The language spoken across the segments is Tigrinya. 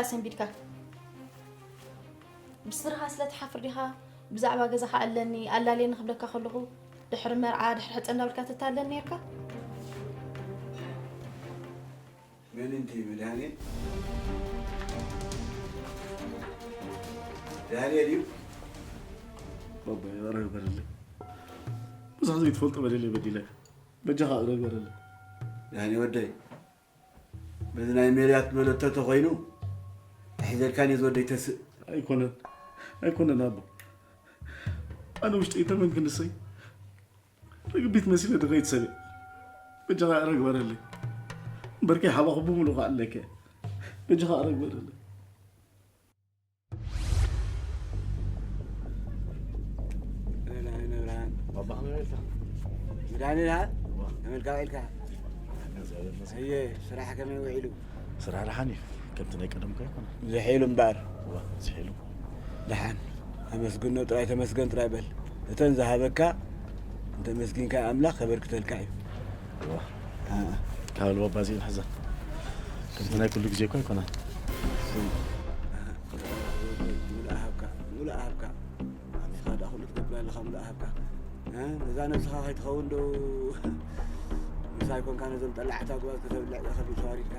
ኣሰንቢድካ። ብስርኻ ስለ ትሓፍር ዲኻ? ብዛዕባ ገዛኻ ኣለኒ፣ ኣላልየኒ ክብለካ ከለኹ፣ ድሕሪ መርዓ፣ ድሕሪ ሕጸ እንዳበልካ ትታለል ነይርካ? መን እንዲ መድሃኔ? ዳንኤል እዩ። ባባይ፣ ኧረ ግበረለይ። ብዙሕ ዘይትፈልጦ በደል እየ በዲለካ። በጃኻ ኧረ ግበረለይ። ዳኒ ወደይ፣ በዚ ናይ ሜርያት መለቶ ተኾይኑ ተሒዘልካን እዩ ዝወደይ ተስእ። ኣይኮነን፣ ኣይኮነን ኣቦ። ኣነ ውሽጠይ ተመን ክንሰይ ርግቢት መሲለ ድኸይድ ሰብ እየ። በጃኻ ኧረ ግበረለይ። እምበርከ ሓባኹ ብምሉእ ከኣ ኣለከ። በጃኻ ኧረ ግበረለይ። መድሃኔ ደሃ ከመልካ ውዒልካ? ኣየ ስራሕ ከመይ ውዒሉ? ስራሕ ደሓን እዩ። ከምቲ ናይ ቀደም እኮ ኣይኮነን። ዝሕ ኢሉ እምበኣር። እዋ ዝሕ ኢሉ። ደሓን ኣመስግኖ ጥራይ ተመስገን ጥራይ በል። እተን ዝሃበካ እንተመስጊንካ ኣምላኽ ከበርክተልካ እዩ። እዋ ካብ ልቦ ኣባዚኡ ንሕዘን። ከምቲ ናይ ኩሉ ግዜ እኮ ኣይኮነን። ሙሉእ ሃብካ ሙሉእ ሃብካ። ንስኻ ደኣ ኩሉ ትገብር ኣለኻ ሙሉእ ሃብካ። ነዛ ነብስኻ ከይትኸውን ዶ ምሳይ ኮንካ ነዞም ጠላዕታ ኣጉባዝ ከተብልዕ ኢኻ ተዋሪድካ።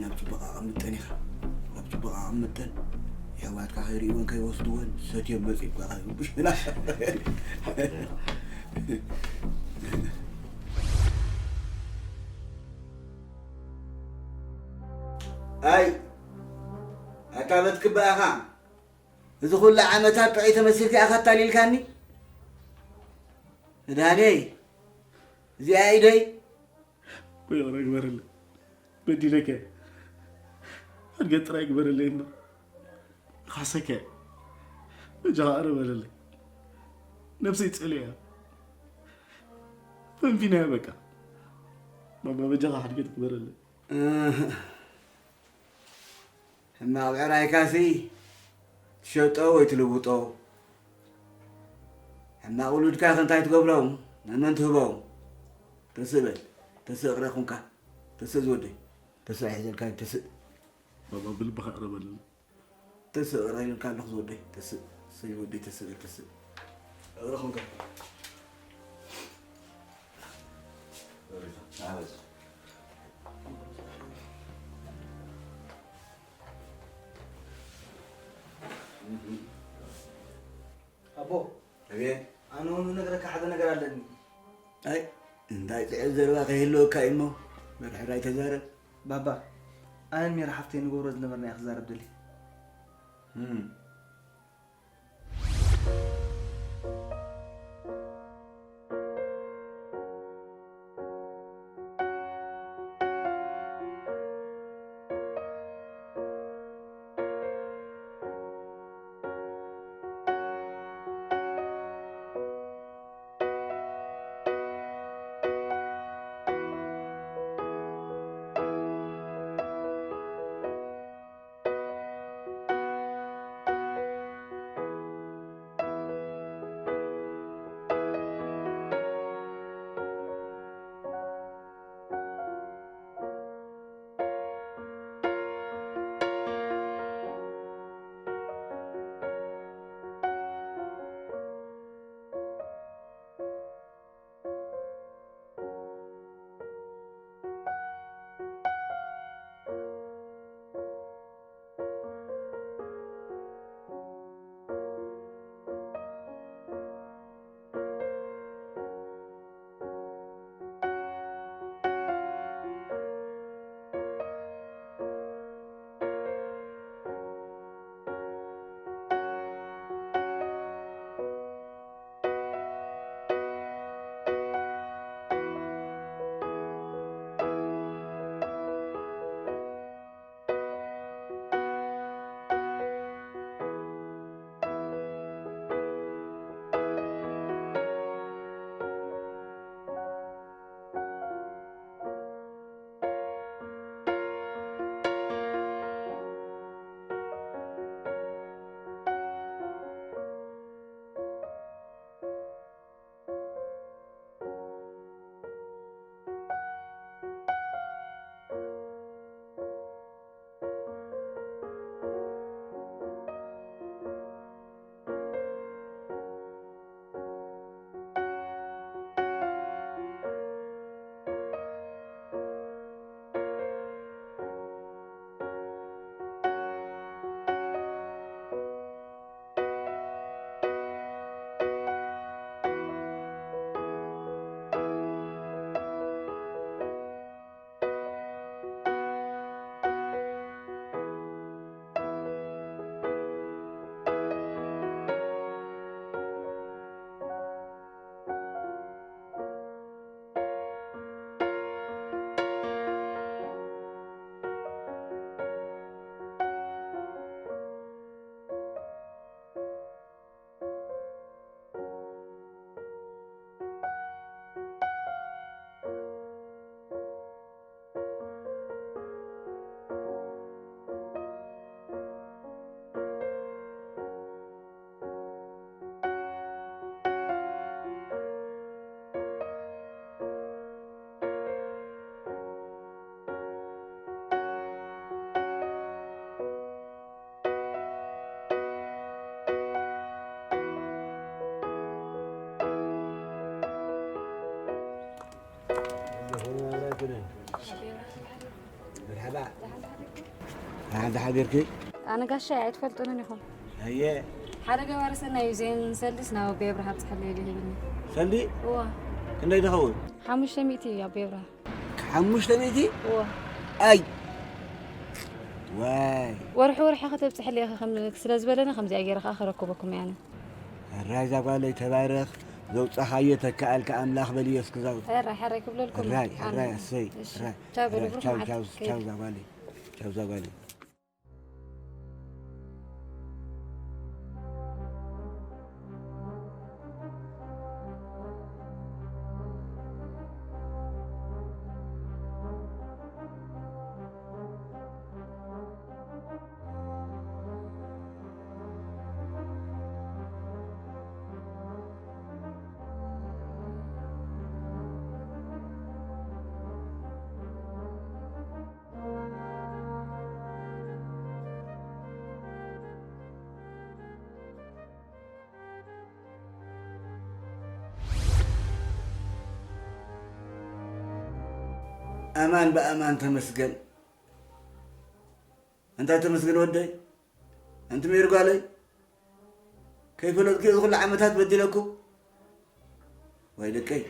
ናብ ጽቡቕ ኣቐምጠን ኢኻ። ናብ ጽቡቕ ኣቐምጠን። የሕዋትካ ከይርእይወን ከይወስድወን ሰትዮም መጺኦም ከኣ ከይርብሹና። ኣይ ኣታ በትክበኣኻ እዚ ኩሉ ዓመታት ጥዑይ ተመሲልካ ኢኻ ኣታሊልካኒ። መድሃኔይ እዚኣ ኢደይ። ይቕረ ግበረለይ፣ በዲለከ። ሓድገ ጥራይ ግበረለይ እምበር ካሰከ በጃኻ ይቕረ በለለይ። ነብሰይ ጸሊያ ፈንፊናያ በቃ። ባባ በጃኻ ሓድገ ግበረለይ። እህ። ሕማቕ ብዕራይካሲ ትሸጦ ወይ ትልውጦ። ሕማቕ ውሉድካ ከ እንታይ ትገብሮም? ንመን ትህቦም? ተስእ በል። ተስእ እቕረ ኹንካ። ተስእ ዝወደይ። ተስእ ሒዘልካ ተስእ። ባባ ብልብኻ ይቕረ በለለይ። ተስእ እቕረ ኢለልካ ኣለኹ ዝወደይ። ተስእ። ተስእ ዝወደይ ተስእ በል ተስእ። እቕረ ኹንካ። ኣቦ እቤት ኣነ እውን ነግረካ ሓደ ነገር ኣለኒ። ኣይ እንታይ ጽዕብ ዘረባ ከይህልወካ እዩ እሞ መርሕራይ ተዛረብ። ባባ ኣነን ሜራ ሓፍተይ ንገብሮ ዝነበርና እየ ክዛረብ ደሊ። እም። ኣንታ ሓቢርኪ? ኣነ ጋሻ ኣይትፈልጡንን ኢኹም። ኣየ። ሓደ ገባሪ ሰናይ እዩ፣ ዜን ሰልድስ ናብ ኣቦይ ኣብርሃ ኣብፅሐለይ ኢሉ ሂብኒ። ሰልዲ? እዋ። ክንደይ ድኸውን? ሓሙሽተ ሚእቲ እዩ ኣቦይ ኣብርሃ። ሓሙሽተ ሚእቲ? እዋ። ኣይ። ዋይ። ወርሒ ወርሒ ከተብፅሕለይ ኢኺ ከም-፣ ስለ ዝበለኒ ከምዚኣ ገይረ ከዓ ከረክበኩም እየ ኣነ። ሕራይ እዛ ጓለይ ተባረኽ፣ ዘውፃኻዮ ተከኣልካ ኣምላኽ በልዮ እስኪ ዛው። ሕራይ፣ ሕራይ ክብለልኩም እየ። ሕራይ፣ ኣነ። ሕራይ፣ እሰይ፣ እሺ። ሕራይ፣ ቻው በሉ፣ ሕራይ፣ ብሩኽ ቻው፣ መዓልቲ ቻው፣ ከይዱ። ቻው እዛ ጓለይ፣ ቻው እዛ ጓለይ። ኣማን ብኣማን ተመስገን። እንታይ ተመስገን ወደይ? ኣንቲ ሜሪ ጓለይ፣ ከይፈለጥኩ እዚ ኩሉ ዓመታት በዲለኩም። ወይ ደቀይ፣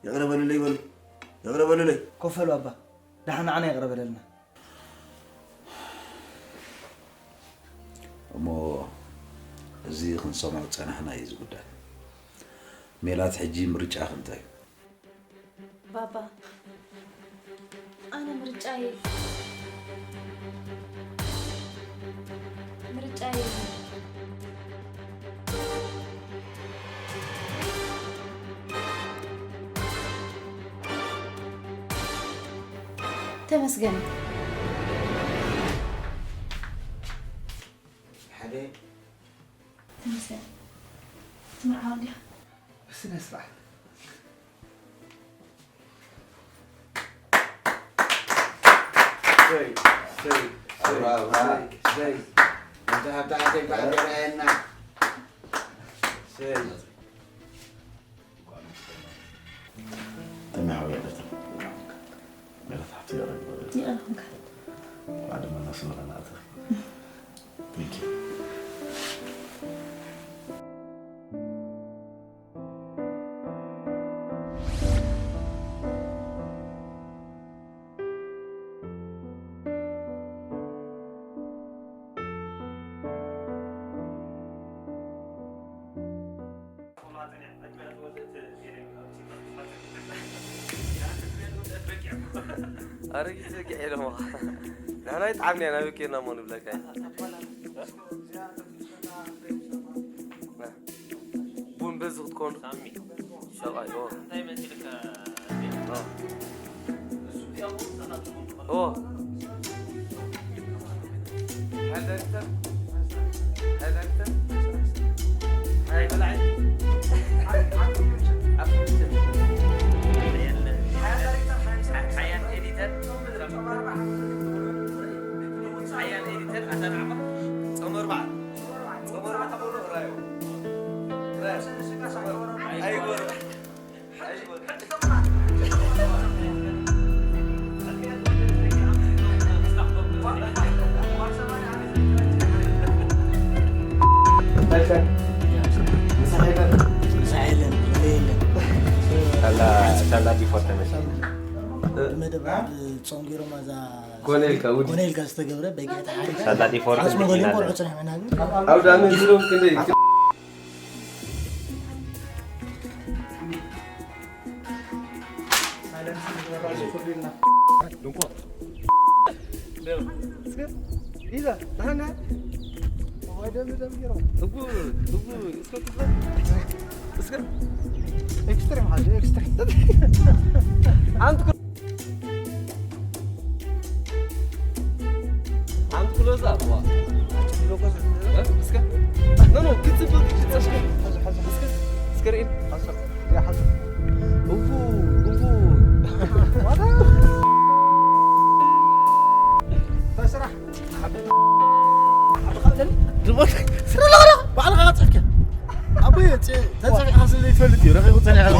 ይቕረ በሉለይ በሉ። ይቕረ በሉለይ። ኮፍ በሉ ኣባ፣ ደሓን ንዓና ይቕረ በለልና። እሞ እዚ ክንሰምዖ ዝጸናሕና እዩ እዚ ጉዳይ። ሜላት፣ ሕጂ ምርጫኺ እንታይ እዩ? ባባ፣ ኣነ ምርጫ የብለይን። ምርጫ የብለይን። ተመስገን። ሓደ ተመስገን። ትምርዓው እንዲኻ? ስነ ስርዓት። ሰይ፣ ሰይ፣ ሰይ፣ ኣብራ፣ ኣብራ። ሰይ፣ ሰይ። እንተ ሃብታ ዓደይ ብዓደይ ርኣየና። ሰይ። ተመይ ሓወይ፣ ሜላት ሓፍቲ ይቕረ ይበል። ይቕረ ይኹንካ። እንኳዕ ድማ እናስመረና ኣተኺ። Thank you። ኣረጊት ዘጊዐ ኢሎምኻ። ንሕና ይጥዓምና ኢና፣ ናበይ ኬድና እሞ ንብለካ ኢና። ቡን በዚ ክትኮኑ። ሳሚ። ሰብኣይ፣ ኦ። እንታይ መሲልካ? ኦ። ኦ። ሓይል ዳይሬክተር? ሓይል ዳይሬክተር? ሓይል በላይ? ሓያል ኤዲተር? ሓያል ኤዲተር? ኣታ ንዓኻ? ጾመ ኣርብዓ። ጾመ ኣርብዓ ተቐብሎ ራዮ። ራዮ። ኣይወርድ። ሳላ፣ ሳላ ዲፎር ተመሲሉ። መደብ ጾም ገይሮም ኣዛ ኮነ ኢልካ ውዲ። ኮነ ኢልካ ዝተገብረ በጊዕ ተሓሪድ። ሳላ ዲፎር ዓጽሚ ክንዲ ገሊኦም ኪናለ። ቆልዑ ጽኒሕ ምናምን። ኣብ ዳመ ዝሎም ክንደይ ኤክስትሪም ሓዚ ኤክስትሪም። ኣንቲ ሓንቲ ክሎዝ ኣፕ፣ ዋ። እ፣ እስከ። ኖ፣ ኖ፣ ክትጽብቅ፣ ክትጸሽከ። እስከ፣ እስከ ርኢን። እቡ፣ እቡ። ስራሕ። ስራሕ ኣለኻ፣ ባዕልኻ ጽሕፍከ። ኣቦየ፣ ጸ-፣ ተጸፊዕካ ስለ ዘይትፈልጥ እዩ፣ ረኺቡ ጸኒሑ።